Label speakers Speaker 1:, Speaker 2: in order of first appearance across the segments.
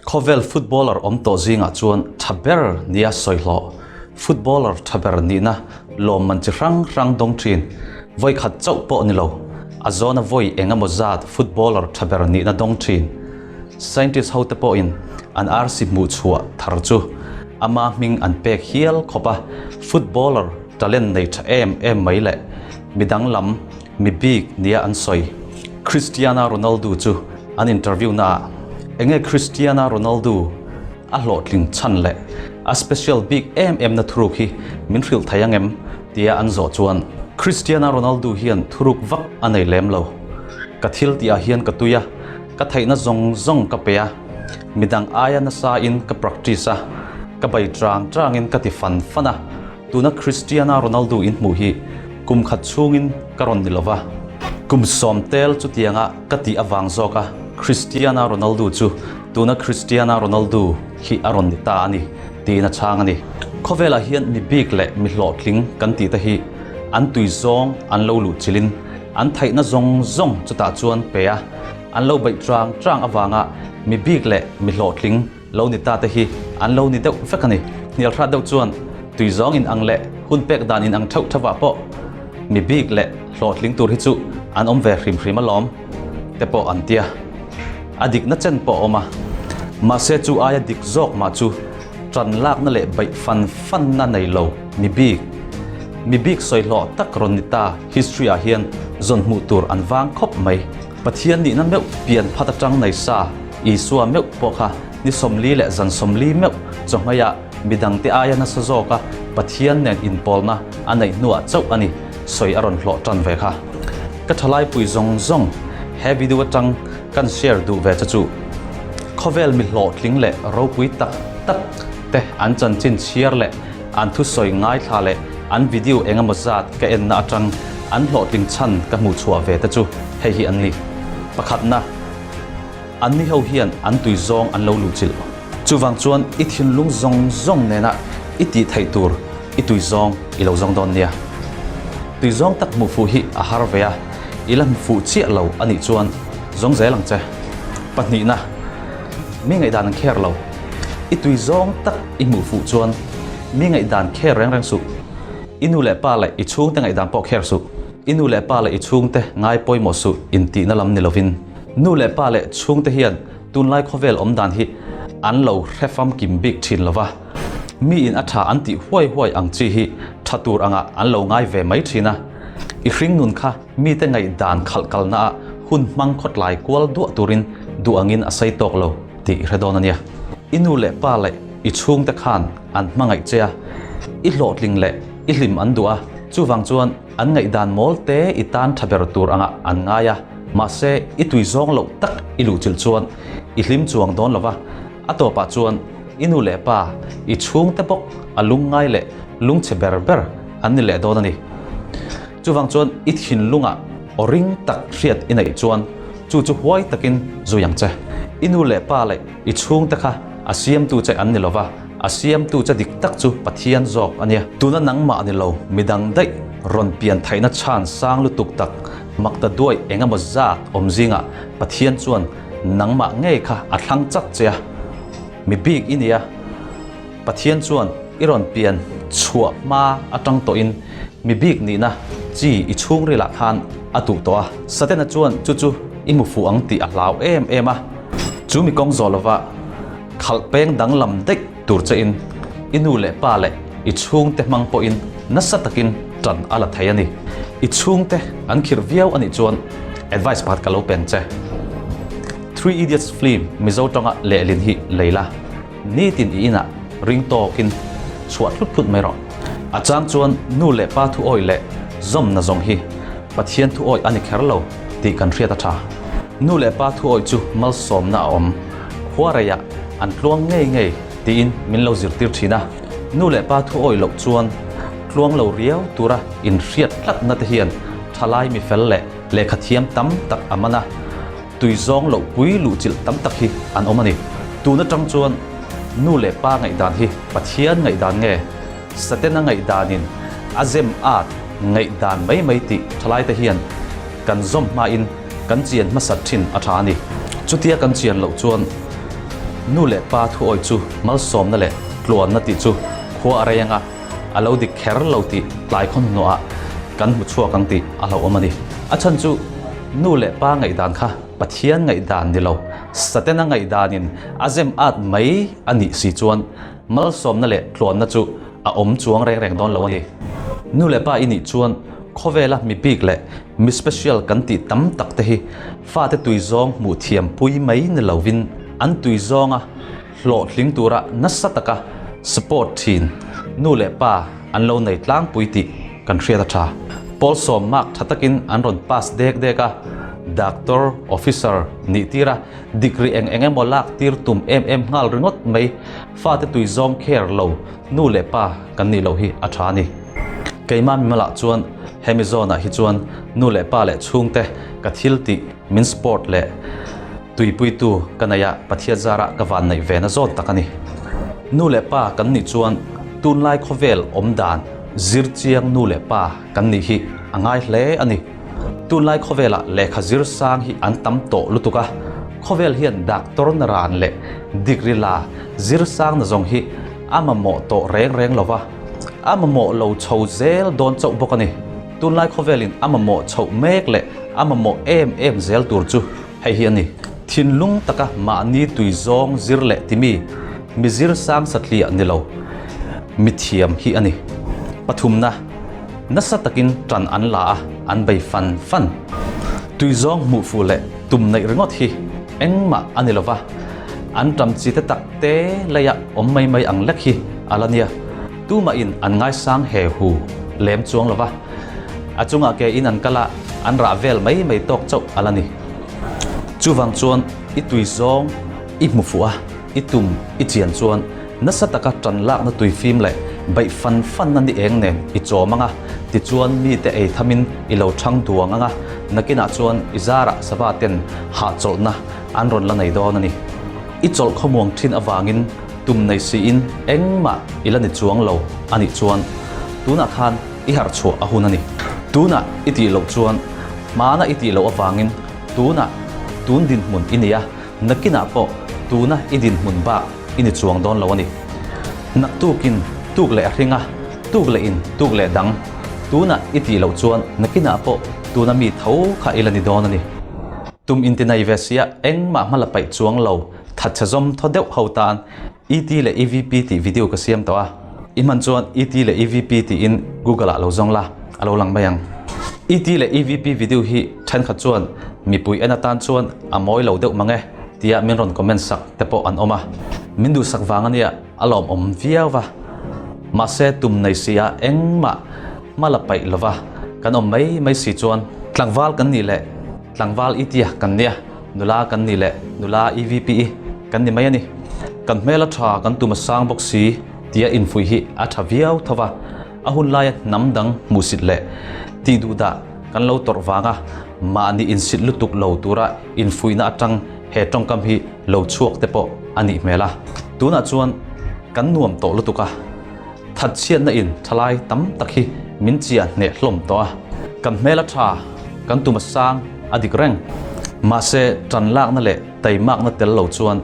Speaker 1: Khawvel footballer awm tawh zingah chuan tha ber nia sawi hlawh, footballer tha ber nihna lawmman chi hrang hrang dawng thin, vawi khat chauh pawh ni lo, a zawna vawi eng emaw zat footballer tha ber nihna dawng thin. Scientist hote pawhin an arsi hmuh chhuah thar chu ama hming an pek hial khawp a, footballer talent nei tha em em mai leh mi danglam, mi bik nia an sawi. Cristiano Ronaldo chu an interview naah enge Cristiano Ronaldo a hlawhtling chhan leh a special bik em em na thuruk hi min hrilh thei ang em tia an zawh chuan Cristiano Ronaldo hian thuruk vak a nei lem lo. Ka thil tih ah hian ka tui a, ka theihna zawng zawng ka pe a, midang aia nasa in ka practice a, ka bei chang chang in ka ti fan fan a, tuna Cristiano Ronaldo in hmuh hi kum khat chhungin ka rawn ni lova, kum sawm tel chutianga ka tih avang zawk a Cristiano Ronaldo chu tuna Cristiano Ronaldo hi a rawn ni ta a ni tiin a chhang a ni. Khawvelah hian mi bik leh mi hlawhtling kan tih te hi an tui zawng an lo luh chilhin an theihna zawng zawng chutah chuan pe a, an lo beih chang chang avanga mi bik leh mi hlawhtling lo ni ta te hi an lo ni deuh vek a ni. Hnial hrat deuh chuan tui zawng in ang leh hun pek dan in ang theuh theuhah pawh mi bik leh hlawhtling tur hi chu an awm ve hrim hrim alawm te pawh an tia. A dikna chen pawh a awm a. Mahse chu aia dik zawk mah chu tan lakna leh beih fan fanna nei lo mi bik, mi bik sawi hlawh tak rawn ni ta history ah hian zawn hmuh tur an vang khawp mai. Pathian nihna meuh pian phat atang nei sa Isua meuh pawh kha ni 40 leh zan 40 meuh chawhmaiah midangte aia nasa zawka Pathian nen inpawlna a neih hnuah chauh a ni sawi a rawn hlawh tan ve kha. Ka thalaipui zawng zawng he video atang kan share duh ve che chu khawvel mi hlawhtling leh ropui tak tak te an chanchin chhiar leh an thusawi ngaithla leh an video eng emaw zat ka enna atang an hlawhtling chhan ka hmuh chhuah ve te chu hei hi an ni. Pakhatna. An ni ho hian an tui zawng an lo luhchilh. Chuvang chuan i thinlung zawng zawng nena i tih theih tur i tui zawng i lo zawng dawn nia. Tui zawng tak hmuh fuh hi a har ve a, i la hmu fuh chiah lo a nih chuan zawng zel ang che. Pahnihna, mi ngaihdan an kher lo. I tui zawng tak i hmuh fuh chuan mi ngaihdan kher reng reng suh. I nu leh pa leh i chhungte ngaihdan pawh kher suh. I nu leh pa leh i chhungte ngai pawimawh suh intihna lam ni lovin. Nu leh pa leh chhungte hian tunlai khawvel awm dan hi an lo hre famkim bik thin lo va, mi in a tha an tih huai huai ang chi hi tha tur angah an lo ngai ve mai thin a. I hringnun kha mite ngaihdan khalh kalna ah hun hmang khawtlai kual duah turin duh angin a sei tawk lo tih i hre dawn a nia. I nu leh pa leh i chhungte khan an hmangaih che a, i hlawhtling leh i hlim an duh a, chuvang chuan An ngaihdan mawl te i tan tha ber tur angah an ngai a, mahse i tui zawng loh tak i luhchilh chuan i hlim chuang dawn lova, a tawpah chuan i nu leh pa, i chhungte bawk a lungngai leh lungchhe ber ber an ni leh dawn a ni. Chuvang chuan i thinlungah aw ring tak hriat i neih chuan chu chu huai takin zui ang che. I nu leh pa leh i chhungte kha a siamtu che an ni lova, A siamtu che dik tak chu Pathian zawk a nia. Tuna nangmah ni lo, midang daih rawn pian theihna chhan sang lutuk tak makta duai eng emaw zat awm zingah Pathian chuan nangmah ngei kha a thlang chat che a. Mi bik i nia. Pathian chuan i rawn pian chhuah hma atang tawhin mi bik nihna chi i chhungrilah khan a tuh tawh a. Satena chuan chu chu i hmu fuh ang tih a hlau em em a. Chu mi kawng zawh lovah Khalh peng danglam daih tur che in i nu leh pa leh i chhungte hmang pawhin nasa takin tan a la thei a ni. I chhungte an khirh viau a nih chuan advice pakhat ka lo peng che. Three Idiots film Mizo tawnga lehlin hi lei la, nitin i inah ring tawkin chhuah hlut hlut mai rawh. A chang chuan nu leh pa thu awih leh zawmna zawng hi Pathian thu awih a ni kher lo tih kan hriat a tha. Nu leh pa thu awih chu malsawmna a awm. Khuareiah an tluang ngei ngei tiin min lo zirtir thin a, nu leh pa thu awih loh chuan tluang lo riau tura inhriat tlatna te hian thalai mi fel leh lehkha thiam tam tak a man a, tui zawng loh pui luhchilh tam tak hi an awm a ni. Tun atang chuan nu leh pa ngaihdan hi Pathian ngaihdan nge Satena ngaihdanin a zem at ngaihdan mai mai tih thalai te hian kan zawm hmain kan chian hmasat thin a tha a ni. Chutia kan chian loh chuan. Nu leh pa thuawi chu malsawmna leh tluanna tih chu khua a rei anga a lo dik kher lo tih tlai khaw hnuhnawhah kan hmu chhuak ang tih a hlauhawm a ni. A chhan chu nu leh pa ngaihdan kha Pathian ngaihdan ni lo, Satena ngaihdanin a zem at mai a nih si chuan malsawmna leh tluanna chu a awm chuang reng reng dawn lo a ni. Nu leh pa i nih chuan khawvela mi bik leh mi special kan tih tam tak te hi fate tui zawng hmuh thiam pui mai ni lovin an tui zawnga hlawhtling tura nasa taka support thin nu leh pa an lo nei tlangpui tih kan hriat a tha. Pawl sawm mark tha takin an rawn pass dek dek a, doctor, officer nih tira degree eng eng emaw lak tir tum em em nghal ringawt mai fate tui zawng care lo nu leh pa kan nih loh hi a tha a ni. Keimah mimalah chuan hemi zawnah hi chuan nu leh pa leh chhungte ka thil tih min support leh tuipuitu ka nei a, Pathian zarah ka van neih ve na zawn tak a ni. Nu leh pa kan nih chuan tunlai khawvel awm dan zir chiang nu leh pa kan nih hi a ngai hle a ni. Tunlai khawvelah lehkha zir sang hi an tam tawh lutuk a, khawvel hian doctor na ran leh degree la zir sang na zawng hi a mamawh tawh reng reng lo va, a mamawh lo chho zel dawn chauh bawk a ni. Tunlai khawvelin a mamawh chhoh mek leh a mamawh em em zel tur chu hei hi a ni. Thinlung taka mahni tui zawng zir leh timi mi zir sang satliah ni lo mithiam hi a ni. Pathumna, nasa takin tan an la a, an bei fan fan. Tui zawng hmuh fuh leh tum neih ringawt hi engmah a ni lo va, an ṭam chi te tak te leia awm mai mai ang lek hi a la nia. Tumahin an ngaisang he hu lem chuang lo va, a chungah ke in an kal a, an rah vel mai mai tawk chauh a la ni. Chuvang chuan i tui zawng i hmu fuh a, i tum i chian chuan nasa taka tan lakna tui fim leh baih fan fanna ni eng nen i chawm ang a, tichuan mite ei thamin i lo thang duang ang a, nakinah chuan i zarah sava ten hahchawlhna an rawn la nei dawn a ni. I chawlh khawmuang thin avangin tum nei siin engmah i la ni chuang lo a nih chuan tunah khan i harh chhuah a hun a ni. Tunah i tih loh chuan hmana i tih loh avangin tunah tun dinhmun i nei a, nakinah pawh tuna i dinhmun bak i ni chuang dawn lo a ni. Naktukin tuk leh a hring a, tuk leh in tuk leh dang. Tunah i tih loh chuan nakinah pawh tuna mi tho kha i la ni dawn a ni. Tum intinei ve sia engmah hma la paih chuang lo thatchhe zawm thaw deuh ho tan ET leh EVP tih video ka siam tawh a, i hman chuan ET leh EVP tiin Google ah lo zawng la, a lo lang mai ang. ET leh EVP video hi thenkhat chuan mipui en atan chuan a mawi lo deuh mang e tia min rawn comment sak te pawh an awm a, min duhsak vang ania a lawmawm viau va. Mahse tum nei si a engmah hma la paih lova kan awm mai mai si chuan tlangval kan nih leh tlangval i tia kan nia, nula kan nih leh nula EVP i kan ni mai a ni. Kan hmel a tha kan tum a sang bawk si tia infuih hi a tha viau tho va, a hun laia hnam dang hmuhsit leh tih duh dah kan lo tawrh vanga mahni insit lutuk lo tura infuihna atang he tawngkam hi lo chhuak te pawh a nih hmel a. Tunah chuan kan nuam tawh lutuk a. Thatchhiatna in thalai tam tak hi min chiah hneh hlawm tawh a, kan hmel a tha, kan tum a sang a dik reng. Mahse, tan lakna leh taimakna tel lo chuan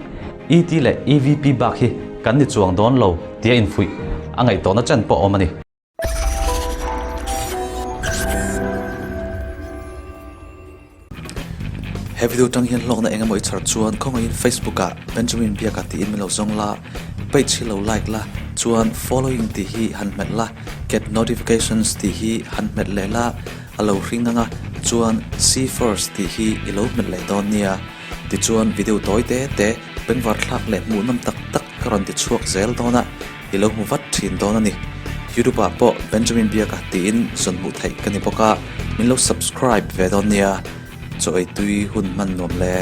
Speaker 1: ET leh EVP bak hi kan ni chuang dawn lo tia infuih a ngaih tawhna chen pawh a awm a ni.
Speaker 2: He video tang hian hlawkna eng emaw i chhar chuan khawngaihin Facebook ah Benjamin Biaka tiin min lo zawng la, page hi lo like la, chuan following tih hi han hmet la, get notifications tih hi han hmet leh la, a lo hring ang a, chuan see first tih hi i lo hmet leh dawn nia. Tichuan video tawi te te bengvar thlak leh hmuhnawm tak tak ka rawn ti chhuak zel dawn a, i lo hmu vat thin dawn a ni. YouTube ah pawh Benjamin Biaka tiin zawn hmuh theih ka ni bawk a, min lo subscribe ve dawn nia. Chaw ei tui hun hman nuam le.